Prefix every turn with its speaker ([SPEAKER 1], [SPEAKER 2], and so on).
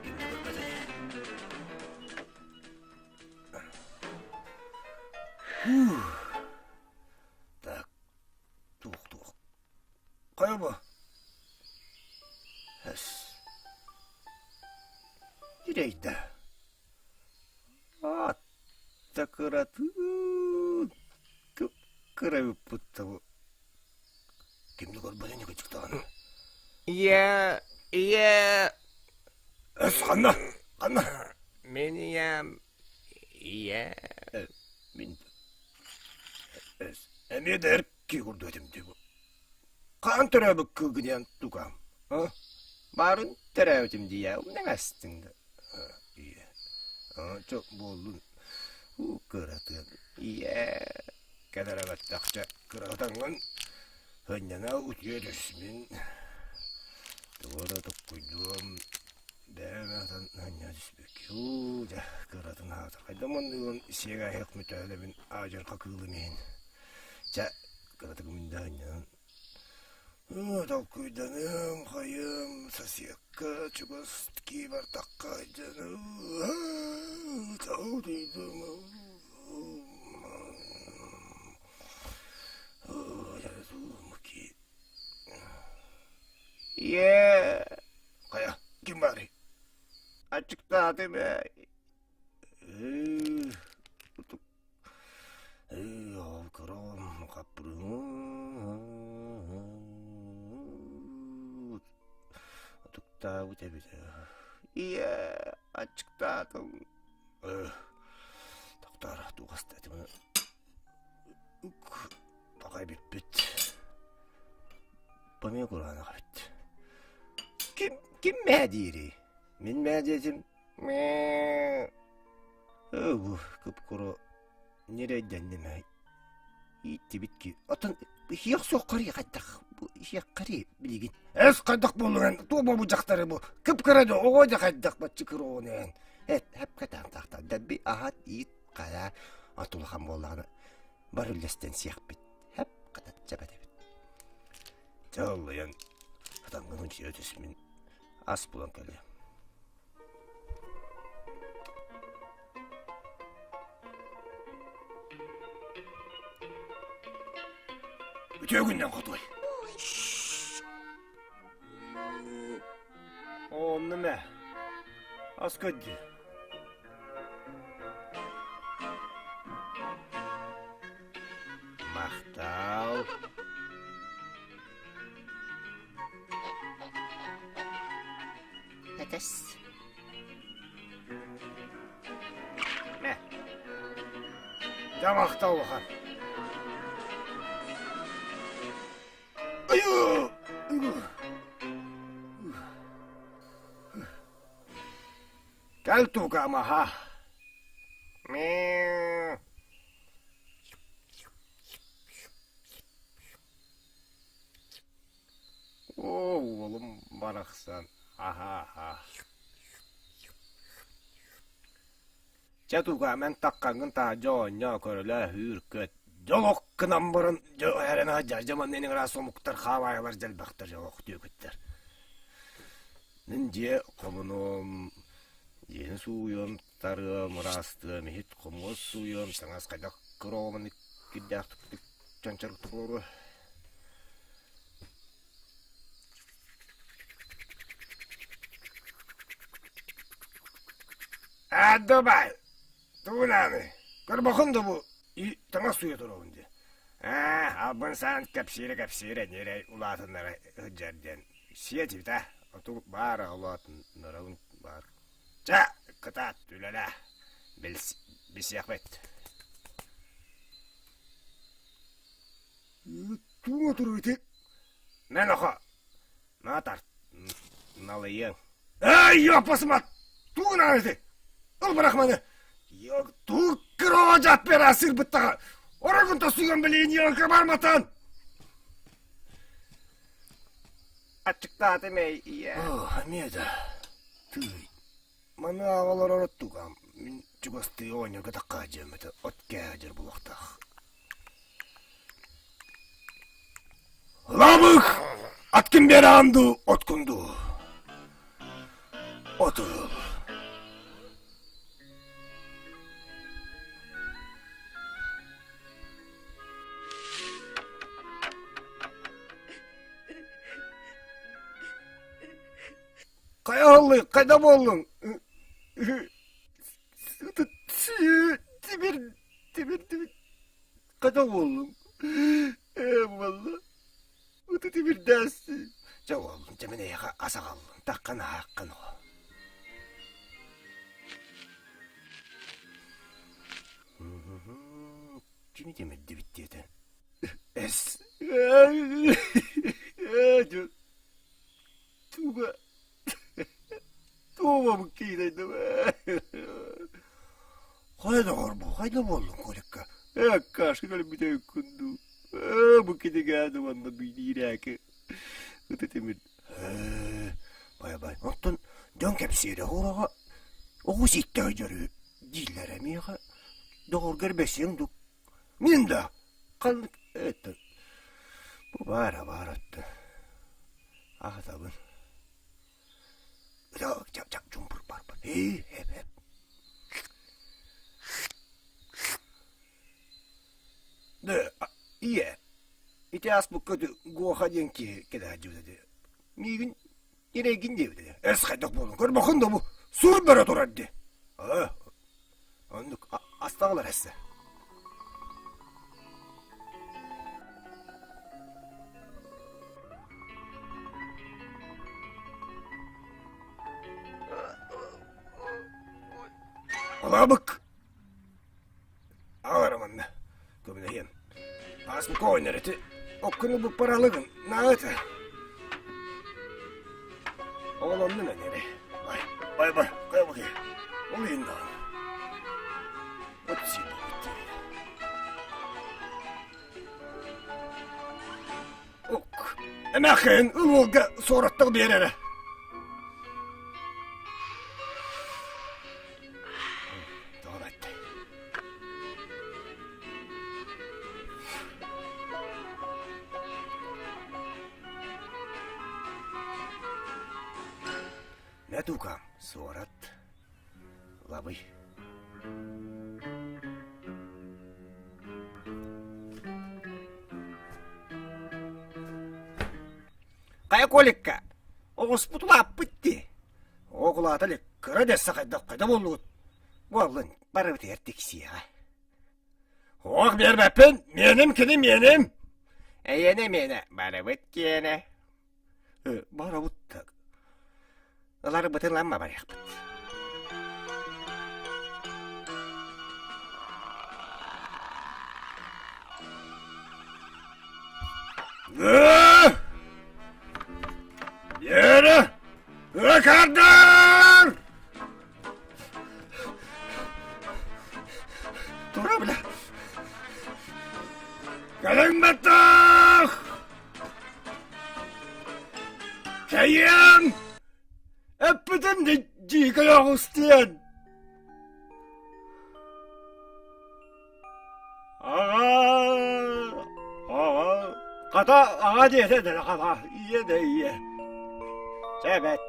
[SPEAKER 1] Ким да көрбөт ини. Так, туох-туох. Хайа бу? Эс. Ирэйдэ. Аатта кыратыын кып-кыра ыппыт да бу. Ким да көрбөт ини кычыктаҕын.
[SPEAKER 2] Ийээ, ийээ.
[SPEAKER 1] Эс ханна? Ханна?
[SPEAKER 2] Мин ийэм, ийээ.
[SPEAKER 1] Мин эс эмиэ да эр киһи курдук этим дии бу. Хаан төрөөбүт кыыгыныан тукаам. А?
[SPEAKER 2] Баарын төрөөбүтүм дии умнаҥастыҥ да.
[SPEAKER 1] Ийэ. Чо буоллун. Уу кыратыан.
[SPEAKER 2] Ийээ.
[SPEAKER 1] Кэлэрэ баттахча кыратаҥҥын һынньана утуйа түс мин. Тугу туккуйдуом бэйэм атын һынньа түспүккэ. Уу дьэ кыратын аатар. Хайда манныгын сиэгээһиэх мүтээлэбин аадьарха кыылым иһин. Чэ кыратык мин да һынньанан Толкуйданыам, хайыам, соседка чугас киибардахха
[SPEAKER 2] Ийээ,
[SPEAKER 1] Хайа, ким баарый?
[SPEAKER 2] аччыктаатым ээ.
[SPEAKER 1] Ээ, кыраҕым хаппырыым утуктаабыт эбит
[SPEAKER 2] Ийээ, аччыктаатым.
[SPEAKER 1] Тохтоор, туох астаатым Баҕай бүппүт. Помио кураанах эбит.
[SPEAKER 2] Ким ким мээ диирий? Мин мээ диэтим. Мээ.
[SPEAKER 1] Бу кып-куру ньирэйдэнним ээ. Ииттибит ки.
[SPEAKER 2] Оттон иһиэх суоххарый хайдах? Бу иһиэххэрий билигин.
[SPEAKER 1] Эс хайдах буоллуҥ туох буолбут дьахтары бу? Кып-кыра да оҕо да хайдах баччы оҕону эн.
[SPEAKER 2] Эт хэпкэ таантаахтар дэлби аһат иит хайа от улахан буоллаҕына бар үллэстэн сиэхпит. Хэп хатат чэбэтэбит.
[SPEAKER 1] Чаллыйан хатангын дьиэ түс мин ас булан кэлиэм. Үтүө күннэн хотуой.
[SPEAKER 2] Онно мэ. Ас көрдүү.
[SPEAKER 1] Махтал.
[SPEAKER 2] Этэс. Мэ.
[SPEAKER 1] Дьэ махтал улахан. Айыы! Кэл тукаамаха.
[SPEAKER 2] Мээ.
[SPEAKER 1] Оо, уолум барахсан, аһаа-аһаа.
[SPEAKER 2] Чэ тугааман таххаҥҥын таһырдьа оонньоо, көрүлээ, үүр-көт.
[SPEAKER 1] Дьолох гынан баран дьэ эрэнэ сылдьар дьэ манна иниҥ омуктар хаалаайылар дьэлбэхтэр дьолох түөкүттэр. Мин дьиэ хомунуом, дьиэни сууйуом, тарыам, ыраастыам, иһит хомуос сууйуом, таҥас хайдах кыра кирдээхтик чанчарыктык олоруо.
[SPEAKER 2] Аадабай, тугунааны,
[SPEAKER 1] Көрбөхүн да бу таҥас сууйа туругун дии.
[SPEAKER 2] Аа, албын саан кэпсиирэ-кэпсиирэ ньирэй улаатыннара сылдьар диэн сиэтибит аа, оту
[SPEAKER 1] баара улаатыннарабын баар.
[SPEAKER 2] Чэ, кытаат, үлэлээ, билсиэхпит.
[SPEAKER 1] Тугу туруу ити?
[SPEAKER 2] Мен охо, наатар, налыйыаҥ.
[SPEAKER 1] Эй, ёппасымат! Тугу гынаҕын ити? Ыл бырах маны! Тугу кыраҕа дьаат бера сырбыттаҕа! Орогун тосуйан билиин ёлка барматан!
[SPEAKER 2] Аччыктаатым эй, ийэ.
[SPEAKER 1] Эмиэ да. Тыый. Маны аҕалар ороттугам. Мин чугастыы оонньоорго таккаадьыам этэ от кээдьэр булуохтаах. Лабык! Аткын биэрэҕин дуу, откун дуу? Отул. Хайа аһыллый, хайда буоллуҥ? Тимир, тимир, тимир, хайда буоллуҥ? Ээ, буолла. Ыты тимирдээсси. Дьэ уоллум, дьэ мин эйиэхэ ас аҕаллым, таххан аһааххын оҕо. Кими тимирдибит диэтэ? Эс. Туга Туга киирейдим. Хайа доҕор бу, хайда буоллуҥ Коликка? Ээ, кашка кэлбитэ күндү. Ээ, бу кинигээни манна биирээки. Ыты тимир. Ээ, бай-бай. Оттон дьон кэпсиирэ ураҕа оҕус иттэ дьөрү дииллэрэ миэхэ. Доҕоргор бэсиэҥ дук. Мин да ханнык это бу баара баар отто. Аһатабын. Чап-чап чумпур барбыт. Ээ, эп-эп. Да, ийэ, ити ааспыкка Гоха диэн киһи кэлэ сылдьыбыт этэ. Миигин ирэйгин диэбит этэ. Эс хайдах буолан көрбөххүн да бу сур бөрө турар дии. Аа, оннук астаҕалар эссе. Алаабык! Аҕалара манна көмөлөһүөм. Ааспыкка оҕонньор ити оккуну буппаралыгын наата. Оҕолоннум эн эрэ. Бай, бай, бай, кая бакы. Ол иһин даҕаны. От сиэбит Ок, эмээххин ыл уолга суораттал биэр эрэ. Мэтукам суорат лабый. Хайа Коликка, оҕуспут улааппыт дии. Оҕо улаата илик, кыра дэссе хайдах хайда буоллугут? Буоллун, барыбытыгар тиксиэҕэ. Ох, биэрбэппин, миэним кини миэним. Эйиэнэ миэнэ, барыбыт киэнэ. Барабыт так. Ыларбытын ламма барыахпыт. Вера! Ыкардар! Тура бля! Кэлиҥ баттах! Кэйиэм! Эппитим дьиикэй оҕус диэн! Аҕа, аҕа, хата аҕа диэтэ да хата, ийэ да ийэ. Чэ бэт.